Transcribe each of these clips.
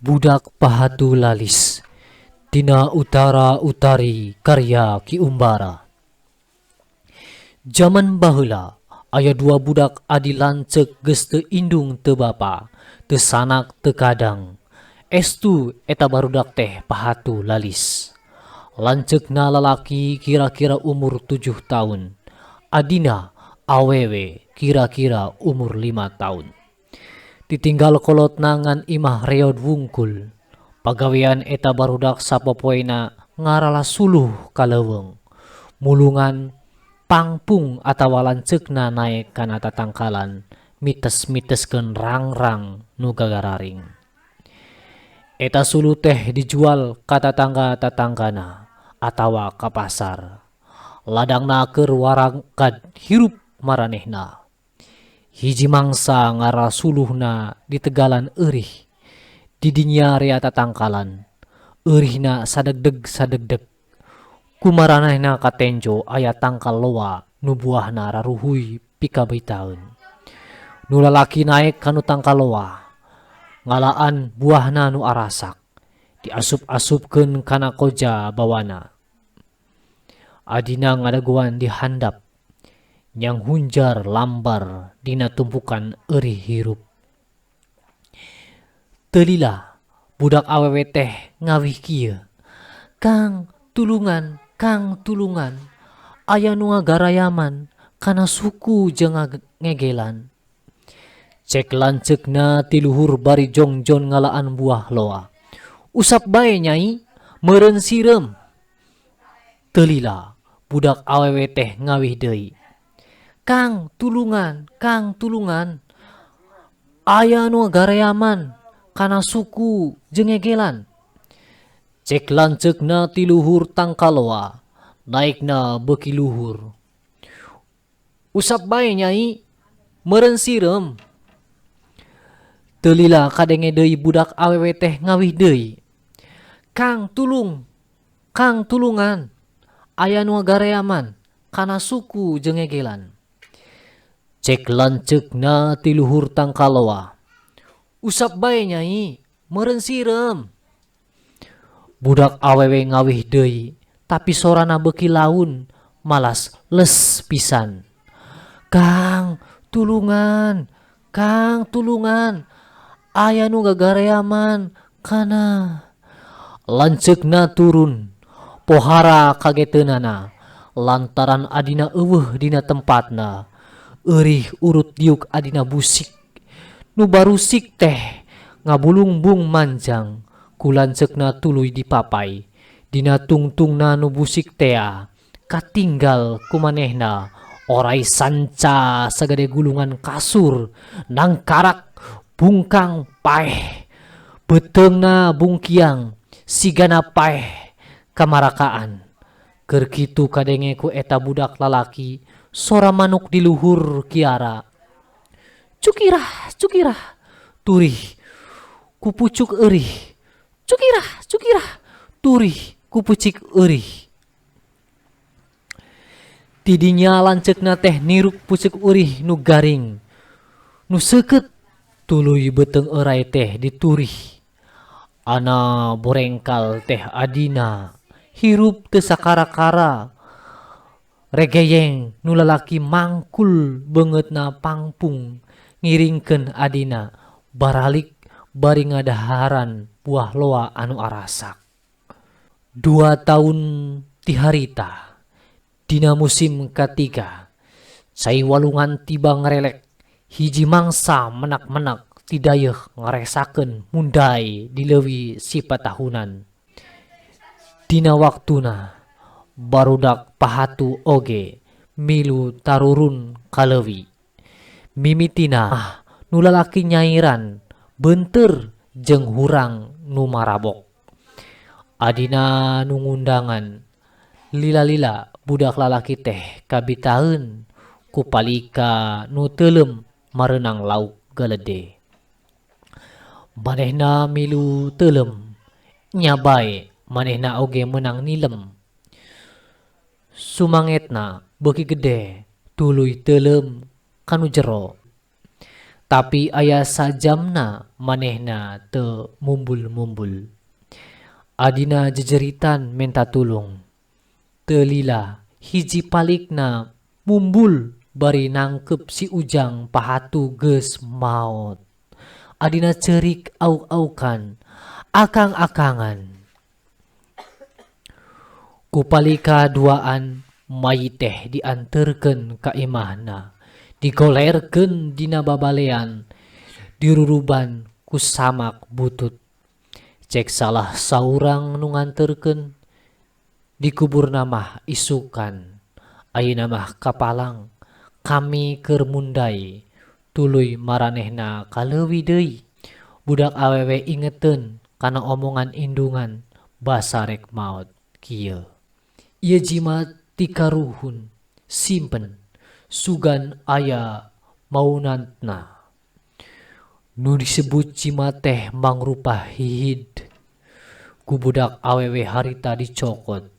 Budak Pahatu Lalis Tina Utara Utari karya Ki Umbara. Jaman baheula aya dua budak adi lanceuk geus teu indung teu bapa, teu sanak teu kadang. Estu eta barudak teh pahatu lalis. Lanceukna lalaki kira-kira umur 7 taun, adina awewe kira-kira umur 5 taun. Ditinggal kolotna ngan imah reod wungkul. Pagawean eta barudak sapopoena ngarala suluh ka leuweung. Mulungan pangpung atawa lanceukna naek kana tatangkalan mites-miteskeun rangrang nu gagararing. Eta suluh teh dijual ka tatangga-tatanggana atawa ka pasar. Ladangna keur warangkad hirup maranehna. Hiji mangsa ngara suluhna di tegalan eurih. Di dinya rea tatangkalan. Eurihna sadegdeg-sadegdeg. Kumaranehna katenjo aya tangkal loa nu buahna raruhuy pikabitaeun. Nu lalaki naek kanu tangkal loa. Ngalaan buahna nu arasak. Diasup-asupkeun kana koja bawana. Adina ngadagoan di handap. Nyang hunjar lambar dina tumpukan eurih hirup. Teu lila budak awewe teh ngawih kieu. Kang tulungan, Kang tulungan. Aya nu ngagarayaman kana suku jeung ngegelan. Cek lanceukna ti luhur bari jongjon ngalaan buah loa. Usap bae nyai, meureun sireum. Teu lila budak awewe teh ngawih deui. Kang tulungan, Kang tulungan. Aya nu ngagarayaman kana suku jeung ngegelan. Cek lanceukna ti luhur tangkaloa, naekna beuki luhur. Usap bae nyai, meureun sireum. Teu lila kadenge deui budak awewe teh ngawih deui. Kang tulung, Kang tulungan. Aya nu ngagarayaman kana suku jeung ngegelan. Cek lanceukna ti luhur tangkaloa. Usap bae nyai, meureun sireum. Budak awewe ngawih deui, tapi sorana beuki laun, malas les pisan. Kang tulungan, Kang tulungan. Aya nu gagareaman kana. Lanceukna turun, pohara kageteunana lantaran adina eueuh dina tempatna. Eurih urut diuk adina busik. Nu barusik teh ngabulungbung manjang, ku lanceukna tuluy dipapai. Dina tungtungna nu busik tea katinggal ku manehna orai sanca sagede gulungan kasur nangkarak bungkang paeh. Beuteungna bungkiang sigana paeh kamarakaan. Keur kitu kadenge ku eta budak lalaki sora manuk di luhur kiara. Cukirah, cukirah, turih ku pucuk eurih. Cukirah, cukirah, turih ku pucik eurih. Tidinya lanceukna teh niruk pucuk eurih nu garing, nu seukeut tuluy beuteung eurai teh diturih. Ana borengkal teh adina hirup teu sakara-kara. Regeyeng nu lalaki mangkul beungeutna pangpung ngiringkeun adina baralik bari ngadaharan buah loa anu arasak. 2 taun ti harita dina musim katiga cai walungan tiba ngarelek hiji mangsa menak-menak ti dayeuh ngaresakeun mundai di leuwi sipatahunan. Dina waktuna barudak pahatu oge milu tarurun ka leuwi. Mimitina nu lalaki nyairan beunteur jeung hurang nu marabok. Adina nu ngundangan lila-lila budak lalaki teh kabitaeun ku palika nu teuleum mareunang lauk galede. Manehna milu teuleum nya bae manehna oge meunang nilem. Sumangetna beuki gede tuluy teuleum kanu jero. Tapi aya sajamna manehna teu mumbul-mumbul. Adina jejeritan menta tulung. Teu lila hiji palikna mumbul bari nangkep si Ujang pahatu geus maot. Adina ceurik auk-aukan, akang-akangan. Ku palika duaan mayit teh dianterkeun ka imahna, digolerkeun dina babalean, diruruban ku samak butut. Cek salah saurang nu nganterkeun, dikuburna mah isukan, ayeuna mah kapalang, kami keur mundai, tuluy maranehna kaleuwi deui. Budak awewe ingeteun kana omongan indungan basa rek maot kieu. Ieu jimat ti karuhun, simpen, sugan aya maunantna. Nu disebut jimat teh mangrupa hihid. Ku budak awewe harita dicokot,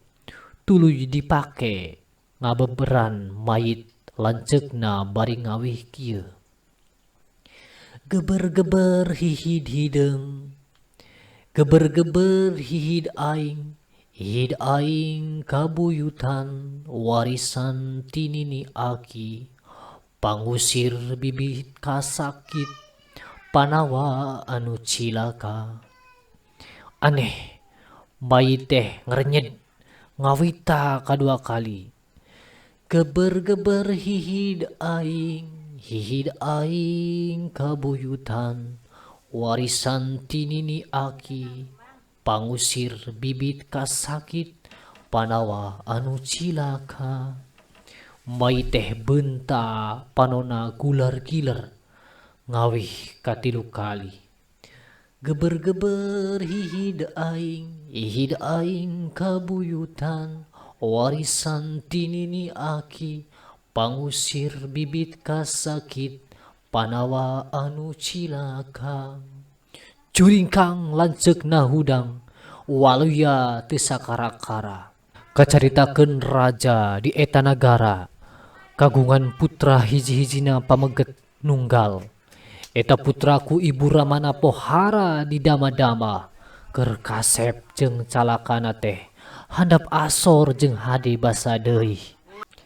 tuluy dipake ngabeberan mayit lanceukna bari ngawih kieu. Geber-geber hihid hideung, geber-geber hihid aing, hihid aing kabuyutan warisan ti nini aki, pangusir bibit kasakit, panawa anu cilaka. Aneh, mayit teh ngerenyed ngawita kadua kali. Geber-geber hihid aing, hihid aing kabuyutan warisan ti nini aki, pangusir bibit kasakit, panawa anu cilaka. Mayit teh beunta panona gular-giler ngawih katilu kali. Geber-geber hihid aing, hihid aing kabuyutan warisan ti nini aki, pangusir bibit kasakit, panawa anu cilaka. Curingkang lanceukna hudang, waluya teu sakara-kara. Kacaritakeun raja di eta nagara, kagungan putra hiji-hijina pameget nunggal. Eta putra ku ibu ramana pohara di dama-dama, keur kasep jeung calakana teh handap asor jeung hade basa deui.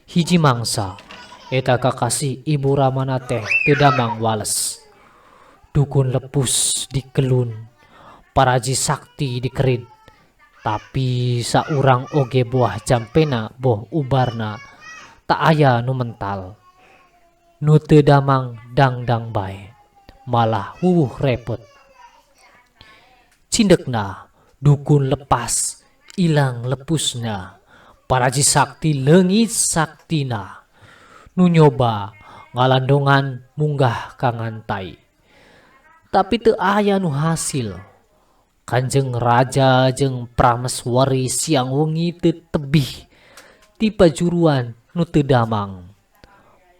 Hiji mangsa, eta kakasih ibu ramana teh teu damang wales. Dukun lepus dikelun, paraji sakti dikerid, tapi saurang oge boah jampena boh ubarna tak aya nu mental. Nu teu damang dangdang bae, malah wuwuh repot. Cindekna dukun lepas, ilang lepusna, paraji sakti leungit saktina. Nu nyoba ngalandongan munggah ka ngantai, tapi teu aya nu hasil. Kanjeng raja jeung prameswari siang wengi teu tebih ti pajuruan nu teu damang.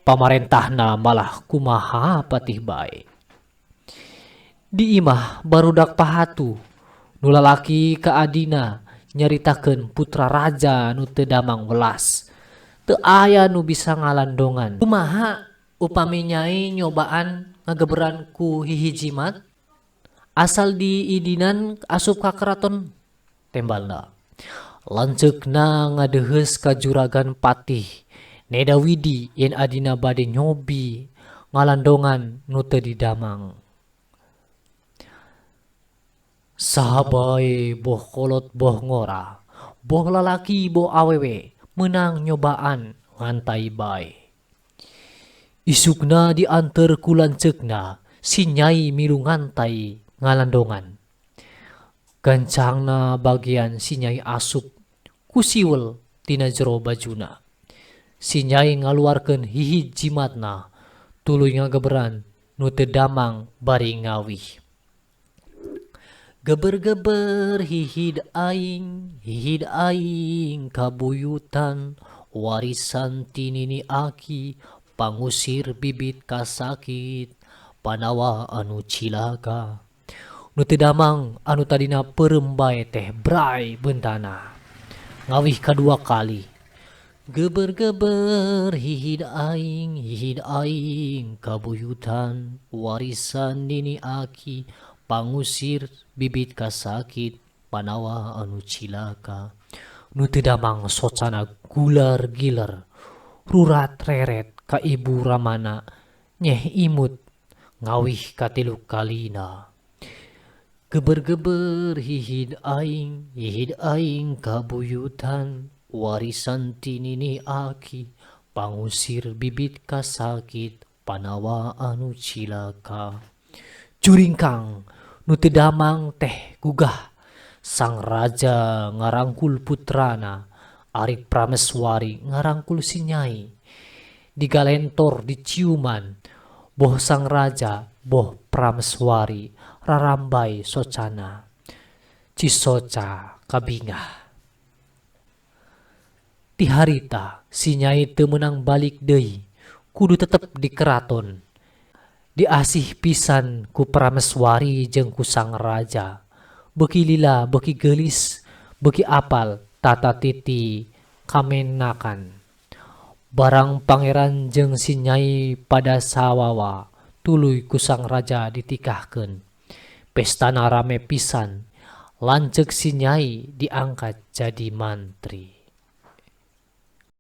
Pamarentahna malah kumaha patih bae. Di imah barudak pahatu, nu lalaki ka adina nyaritakeun putra raja nu teu damang welas. Teu aya nu bisa ngalandongan. Kumaha upami nyai nyobaan ngageberan ku hiji jimat? Asal diidinan asup ka keraton tembalna. Lanceukna ngadeuheus ka juragan patih Neda Widi yen adina bade nyobi ngalandongan nu teu didamang. Saha bae boh kolot boh ngora, boh lalaki boh awewe meunang nyobaan ngantai bae. Isukna dianteur ku lanceukna si nyai milu ngantai ngalandongan. Gancangna bagian si nyai asup ku siwel tina jero bajuna. Si nyai ngaluarkeun hiji jimatna tuluy ngageberan nu teu damang bari ngawih. Geber-geber hihid aing, hihid aing kabuyutan warisan ti nini aki, pangusir bibit kasakit, panawa anu cilaka. Nu teu damang anu tadina peureum bae teh bray beuntana. Ngawih kadua kali. Geber-geber hihid aing, hihid aing kabuyutan warisan nini aki pangusir bibit kasakit panawa anu cilaka. Nu teu damang socana gular giler rurat reret ka ibu ramana nyeh imut ngawih katilu kalina. Geber-geber hihid aing kabuyutan warisan ti nini aki pangusir bibit kasakit panawa anu cilaka. Juringkang nu teu damang teh gugah sang raja ngarangkul putrana ari prameswari ngarangkul si nyai. Digalentor diciuman boh sang raja boh prameswari rarambay socana cisoca kabingah. Ti harita si nyai teu meunang balik deui kudu tetep di keraton. Diasih pisan ku prameswari jeung ku sang raja. Beuki lila beuki geulis beuki apal tata titi kamenakan. Barang pangeran jeung si nyai pada sawawa tuluy ku sang raja ditikahkeun. Pestana rame pisan lanceuk si nyai diangkat jadi mantri.